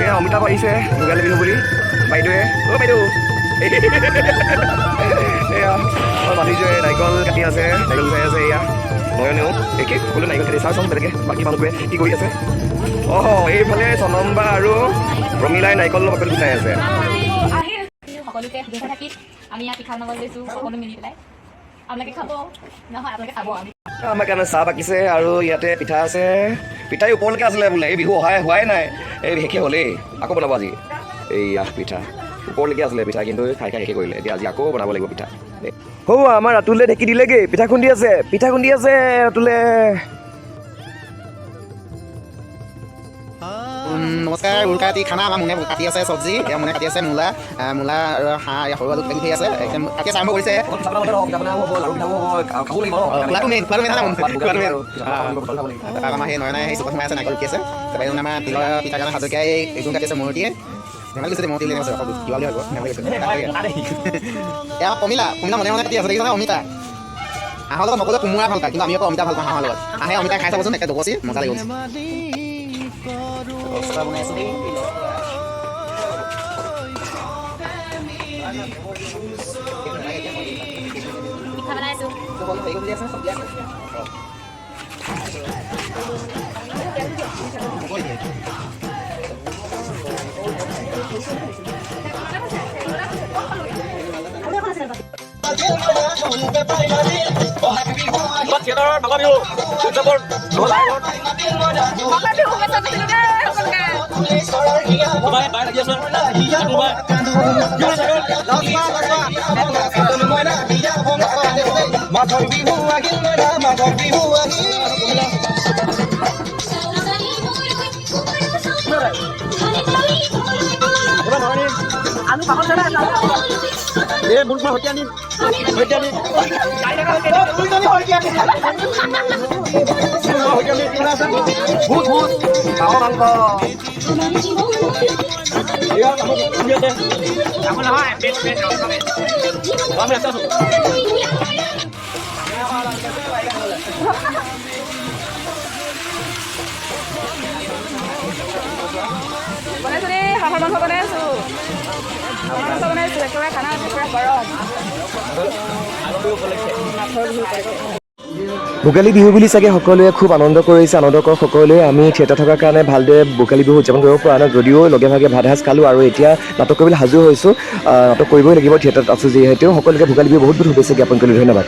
এয়া অমিতাভ আহিছে ভোগালী বিহু বুলি বাইদেৱে। অ' বাইদেউ, এয়া আমাৰ ভাতিজে নাৰিকল কাটি আছে, নাৰিকল গুচাই আছে। এয়া নয়নেও একে, সকলো নাৰিকল কাটি চাওঁ চাওঁ। বেলেগে বাকী মানুহবোৰে কি কৰি আছে? অঁ, এইফালে চনম বা আৰু ৰমিলাই নাৰিকল বাকলি গুচাই আছে। সকলোকে শুভেচ্ছা থাকিল। আমি ইয়াত পিঠা বনাব লৈছোঁ সকলো মিলি পেলাই। আপোনালোকে খাব নহয়, আপোনালোকে খাব আমি। আমাৰ কাৰণে চাহ বাকিছে আৰু ইয়াতে পিঠা আছে। পিঠাই ওপৰলৈকে আছিলে বোলে। এই বিহু অহাই হোৱাই নাই, এই শেষে হ'লেই, আকৌ বনাব আজি। এইয়া পিঠা ওপৰলৈকে আছিলে পিঠা, কিন্তু খাই খাই শেষে কৰিলে। এতিয়া আজি আকৌ বনাব লাগিব পিঠা। হ'ব, আমাৰ ৰাতুলে ঢেঁকী দিলেগৈ, পিঠা খুন্দি আছে, পিঠা খুন্দি আছে ৰাতুলে। নমস্কাৰ। উৰুকা ৰাতি খানা আমাৰ মোনে কাটি আছে চব্জি। এয়া মোনে কাটি আছে মূলা, মূলা আৰু হাঁহ। এয়া সৰু আলু কিবা কিবি আছে। একদম কাটি আছে, আৰম্ভ কৰিছে। খোলাটো মেইন, খোলাটো মেইন, খোলাটো মেইন। তাৰপৰা আমাৰ সেই নয়নাই সেই চুকত সোমাই আছে, নাৰিকল ৰুকি আছে। তাৰপৰা এইজন আমাৰ তিলৰ পিঠাৰ কাৰণে হাজৰিকাই এইযোৰ কাটি আছে। মূৰ্তিয়ে ধেমালি কৰিছে, মূৰ্তি বুলি কৈছে, কিবা বুলি ভাবিব, ধেমালি কৰিছে। এয়া পমিলা, পমিলা মনে মনে কাটি আছে, দেখিছানে? অমিতা হাঁহৰ লগত সকলোৱে কোমোৰা ভাল পায়, কিন্তু আমি আকৌ অমিতা ভাল পাওঁ হাঁহৰ লগত। হাঁহে অমিতা খাই চাবচোন, একে দবচি মজা লাগিব। বনাই আছোঁ দেই। পিঠা বনাই আছোঁ। মাঘৰ বিহু আহিল, মাঘৰ বিহু আহিল। হাঁহৰ মাংস। বনাইছোঁ দেই, হাঁহৰ মাংস বনাই আছোঁ, হাঁহৰ মাংস বনাই আছোঁ। একেবাৰে খানা একেবাৰে গৰম, মাঘৰ বিহু উপলক্ষে। ভোগালী বিহু বুলি চাগে সকলোৱে খুব আনন্দ কৰিছে, আনন্দ কৰক সকলোৱে। আমি থিয়েটাৰ থকাৰ কাৰণে ভালদৰে ভোগালী বিহু উদযাপন কৰিব পৰা নাই যদিও লগে ভাগে ভাত এসাঁজ খালোঁ আৰু এতিয়া নাটক কৰিবলৈ সাজু হৈছোঁ। নাটক কৰিবই লাগিব, থিয়েটাৰত আছোঁ যিহেতু। সকলোকে ভোগালী বিহু বহুত বহুত শুভেচ্ছা জ্ঞাপন কৰিলোঁ, ধন্যবাদ।